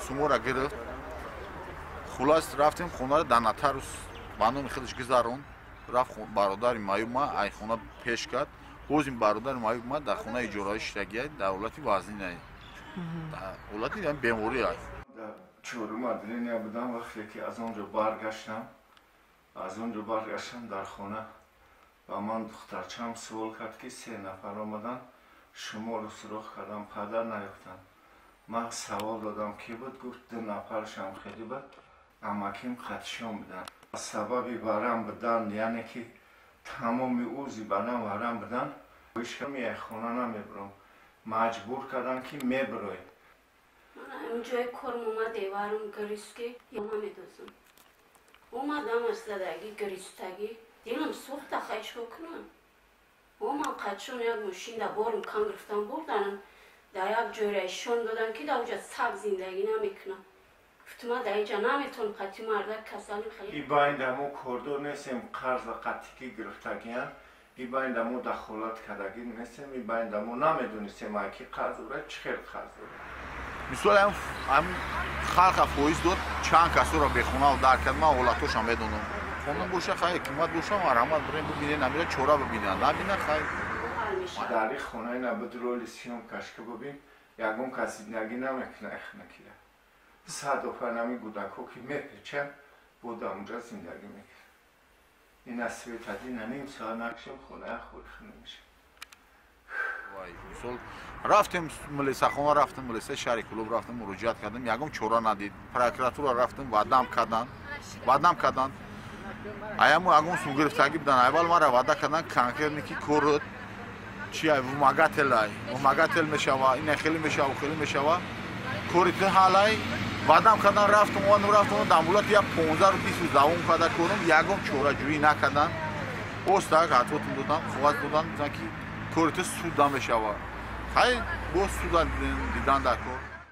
Сумора гирифт. Хулас рафтем хонаро дар нотариус ба номи худаш гузаронд. Рафт бародари маюб ма ай хона пеш кард. Боз ин бародари маюб ма дар хонаи иҷораӣ шидагия, дар ҳолати вазнинае, дар ҳолати беморӣ аст. Дар чорум отделения будам, вақте ки аз он ҷо баргаштам, дар хона ба ман духтарчаам суол кард, ки се нафар омаданд, шуморо суроғ кардам, падар наёфтанд. Ман савол додам, ки буд, гуфт ду нафаршам хеле буд, амаким қатишон буданд. Сабаби варам будан, яъне ки тамоми узви бадан варам будан, ҳеҷ хона намебурам. Маҷбур кардам, ки мебурой. Ҷои корм омаде варм гиристки намедозам. Омадам аз задаги гиристагӣ, дилам сӯхта, хай чико кунам? Омам қатшон як мошин да борм кан гирифтам, бурданам дар як ҷойра ишон додам, ки дар оҷа саг зиндагӣ намекунам. Гуфтума дар инҷа наметавонам, қатъи мардак касалим хеле. И байнда мо кордор нестем, қарза қатъикӣ гирифтагиян, и байнда мо дахолат кардагӣ нестем, и байнда мо намедонистем, ай ки қарз дорад, чӣ хел қарз дорад. Мисол ҳам халқа фоиз дод, чанд касоро бехонаву дар кард, ман ҳолатошам медонам. Қонун боша, хай, ҳукумат боша, марҳамат, бирем бибинен, амира чора бибинанд, набинанд, хай. Дар ин хонаи набуд роли съёмкаш ки бубин, ягон кас зиндагӣ намекунад эхнакира. Сад дафъа нами гудако ки мепечанд, бо дар онҷа зиндагӣ мекунад. Ина света дина ним соат накшем, хонаи хӯри хунук мешавад. Мисол рафтем милисахона, рафтем милисаи шаҳри Кӯлоб рафтем, муроҷиат кардем, ягон чора надид. Прокуратура рафтем, ваъдам карданд, ваъдам карданд. Аяму ягон сум гирифтагӣ будан. Аввал мара ваъда карданд, конкретно ки корот чи ай вымогатель, ай вымогатель мешава, ина хеле мешава, хеле мешава, кори ту ҳалай. Ваъдам карданд, рафтем, омадам, рафтем, дар муддати як 15 рӯз, 20 рӯз давом карда корам, ягон чораҷӯӣ накарданд. Остак ҳатвотум додам, коғаз додам, гуфтанд, ки кори ту суда мешава. Хай, боз суда дидан дар кор.